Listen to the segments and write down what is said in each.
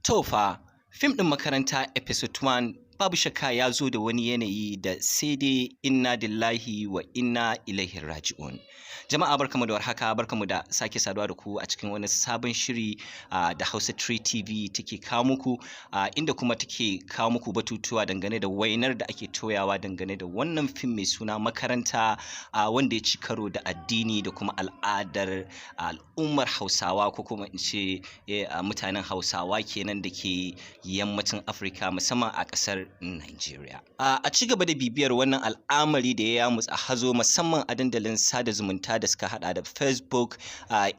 To fa, fim ɗin Makaranta episode 1 babu shakka ya zo da wani yanayi da sai dai inna lillahi wa inna ilaihi raji'un. Jama'a, barkamu da warhaka, barkamu da sake saduwa da ku a cikin wani sabon shiri da Hausa 3 TV take kawo muku, inda kuma take kawo muku batutuwa dangane da wainar da ake toyawa dangane da wannan fim mai suna Makaranta, wanda ya ci karo da addini da kuma al'adar al'ummar Hausawa, ko kuma in ce mutanen Hausawa kenan da ke yammacin Afirka, musamman a ƙasar Nigeria. A ci gaba da bibiyar wannan al'amari da ya yamutsa hazo, musamman a dandalin sada zumunta da suka hada da Facebook,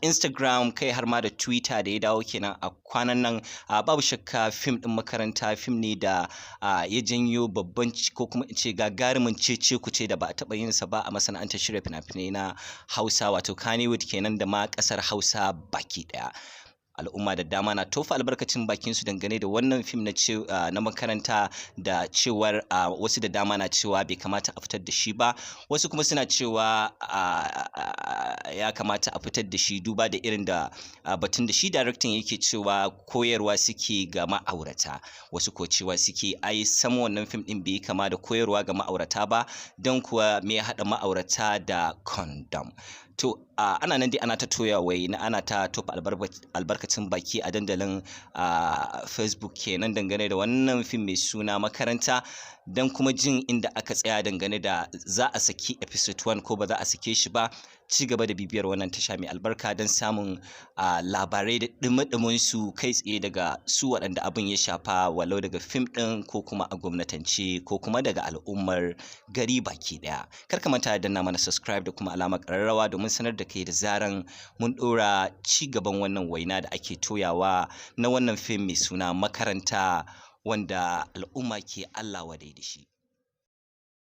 Instagram, kai har ma da Twitter da ya dawo kenan a kwanan nan. Babu shakka fim ɗin Makaranta fim ne da ya janyo babban, ko kuma in ce gagarumin cece kuce da ba a taɓa yin sa ba a masana'antar shirya fina-finai na Hausa, wato Kannywood kenan, da ma ƙasar Hausa baki ɗaya. Al'umma da dama na tofa albarkacin bakin su dangane da wannan fim na Makaranta, da cewar wasu da dama na cewa bai kamata a fitar da shi ba, wasu kuma suna cewa ya kamata a fitar da shi, duba da irin da batun da shi directing yake cewa koyarwa suke ga ma'aurata. Wasu ko cewa suke ai sam wannan fim din bai kama da koyarwa ga ma'aurata ba, don kuwa me ya haɗa ma'aurata da condom? To, ana nan dai ana ta toya wai na ana ta tofa albarkacin baki a dandalin Facebook kenan dangane da wannan fim mai suna Makaranta, don kuma jin inda aka tsaya dangane da za a saki episode 1 ko ba za a sake shi ba. Ci gaba da bibiyar wannan tasha mai albarka don samun labarai da ɗumi su kai tsaye daga su waɗanda abin ya shafa, walau daga fim ɗin ko kuma a gwamnatance ko kuma daga al'ummar gari baki ɗaya. Kar ka manta da danna mana subscribe da kuma alamar ƙararrawa domin sanar da kai da zaran mun ɗora ci gaban wannan waina da ake toyawa na wannan fim mai suna Makaranta, wanda al'umma ke Allah wadai da shi.